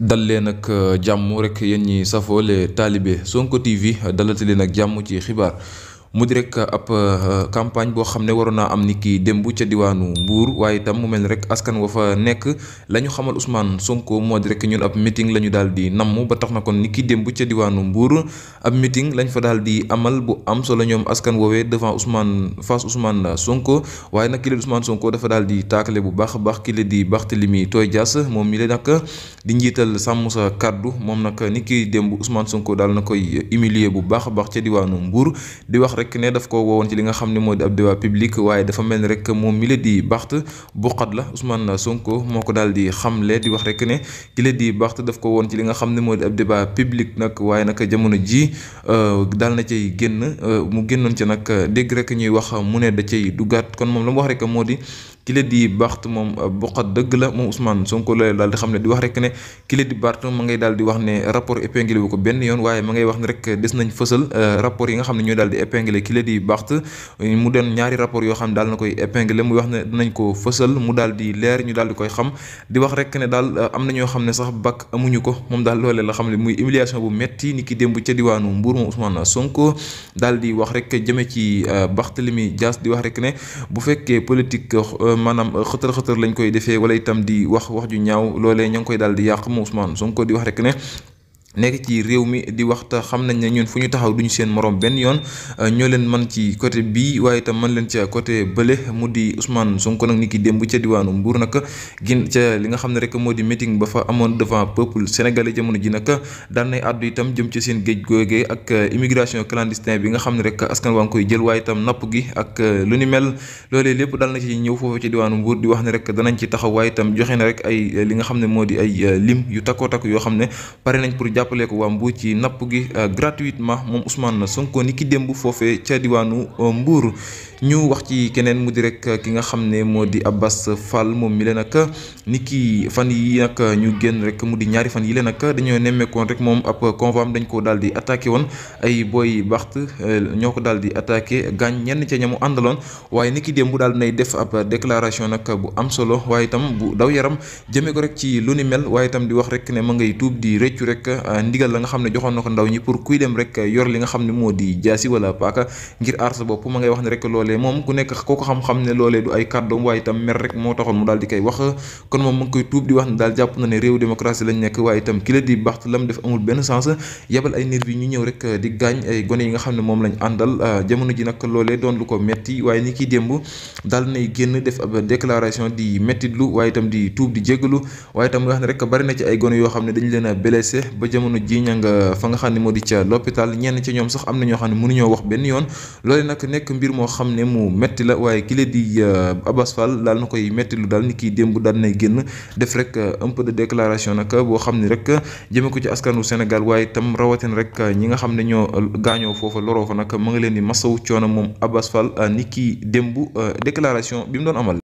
dal leen ak jàmm rek yéen ñi safoo les talibé Sonko TV dalati leen ak jàmm ci xibaar mu di rek ab campagne boo xam ne waroon naa am ni ki démb ca diwaanu Mbour waaye itam mu mel ni rek askan wa fa nekk la ñu xamal Ousmane Sonko moo di rek ñun ab meeting la ñu daal di namm ba tax na kon ni ki démb ca diwaanu Mbour ab meeting lañ fa daal di amal bu am solo ñoom askan woowee devant Ousmane Sonko waaye nag ki la di Ousmane Sonko dafa daal di taakale bu baax a baax ki la di Barthélémy Toye Dias moom mi la nag di njiital sàmm sa kàddu moom nag ni ki démb Ousmane Sonko daal na koy humilier bu baax a baax ca diwaanu Mbour di wax rek ne daf ko woowoon ci li nga xam ne moo di ab débat public waaye dafa mel ni rek moom mi la di Barth buqat la Ousmane Sonko moo ko daal di xamle di wax rek ne ki la di Barth daf ko woon ci li nga xam ne moo di ab débat public nag waaye nag jamono ji daal na cay génn mu génnoon ca nag dégg rek ñuy wax mu ne da cay duggaat kon moom la mu wax rek moo di ki la di Barth moom buqat dëgg la moom Ousmane Sonko la daal di xam ne di wax rek ne ki la di Barth ma ngay daal di wax ne rapport épinglé wu ko benn yoon waaye ma ngay wax ne rek des nañ fësal rapport yi nga xam ne ñoo daal di épinglé ki la di Barth mu doon ñaari rapport yoo xam ne daal na koy épinglé muy wax ne dinañ ko fësal mu daal di leer ñu daal di koy xam di wax rek ne daal am na ñoo xam ne sax bac amuñu ko moom daal loolee la xam ne muy humiliation bu metti ni ki démb ca diwaanu Mbour moom Ousmane Sonko daal di wax rek jëme ci Barthélémy Dias di wax rek ne bu fekkee politique maanaam xëtër lañ koy defee wala itam di wax ju ñaaw loolee ña ngi koy daal di yàq moom Ousmane Sonko di wax rek ne nekk ci réew mi di waxta xam nañ ne ñun fu ñu taxaw duñu seen morom benn yoon ñoo leen man ci côté bii waaye itam man leen ca côté bële mu di Ousmane Sonko nag ni ki démb ca diwaanu Mbour nag gin ca li nga xam ne rek moo di meeting ba fa amoon devant peuple sénégalais jamono ji nag daan nay àddu itam jëm ci seen géej googee ak immigration clandestin bi nga xam ne rek askan waa ngi koy jël waaye itam napp gi ak lu ni mel loolee lépp dal na ci ñëw foofu ci diwaanu Mbour di wax ne rek danañ ci taxaw waaye itam joxe na rek ay li nga xam ne moo di ay lim yu takkoo takk yoo xam ne pare nañ pour jàppale ko waa Mbour ci napp gi gratuitement moom Ousmane Sonko ni ki démb foofee ca diwaanu Mbour ñu wax ci keneen mu di rek ki nga xam ne moo di Abass Fall moom mi leen nag ni ki fan yi nag ñu génn rek mu di ñaari fan yi leen nag dañoo nemmeekoon rek moom ab convoi am dañ ko daal di attaqué woon ay booy Barth ñoo ko daal di attaqué gaañ ñenn ca ñamu àndaloon waaye ni ki démb daal dinay def ab déclaration nag bu am solo waaye itam bu daw yaram jëmee ko rek ci lu ni mel waaye itam di wax rek ne ma ngay tuub di rëccu rek ndigal la nga xam ne joxoon na ko ndaw ñi pour kuy dem rek yor li nga xam ne moo di jaasi wala paaka ngir aar sa bopp ma ngay wax ne rek loolee moom ku nekk koo ko xam-xam ne loolee du ay kàddoom waaye itam mer rek moo taxoon mu daal di koy wax kon moom mu ngi koy tuub di wax ne daal jàpp na ne réew démocratie lañ nekk waaye itam ki la di Barth lam def amul benn sens yebal ay nervi ñu ñëw rek di gaañ ay gone yi nga xam ne moom lañ àndal jamono ji nag loolee doon lu ko metti waaye ni kiy démb daal nay génn def ab déclaration di mettitlu waaye itam di tuub di jéggalu waaye itam wax ne rek bari na ci ay gone yoo xam ne dañ leen a blessé ba jamono ji ña nga fa nga xam ne moo di ca l'hôpital ñenn ca ñoom sax am na ñoo xam ne mënuñoo wax benn yoon loole nag nekk mbir moo xam ne mu metti la waaye ki la di Abass Fall daal na koy metti lu daal ni kii démb daal nay génn def rek un peu de déclaration nag boo xam ne rek jëme ko ci askanu Sénégal waaye itam rawatina rek ñi nga xam ne ñoo gaañoo foofa loroo fa nag ma nga leen di masawu coono moom Abass Fall ni kii démb déclaration bi mu doon amal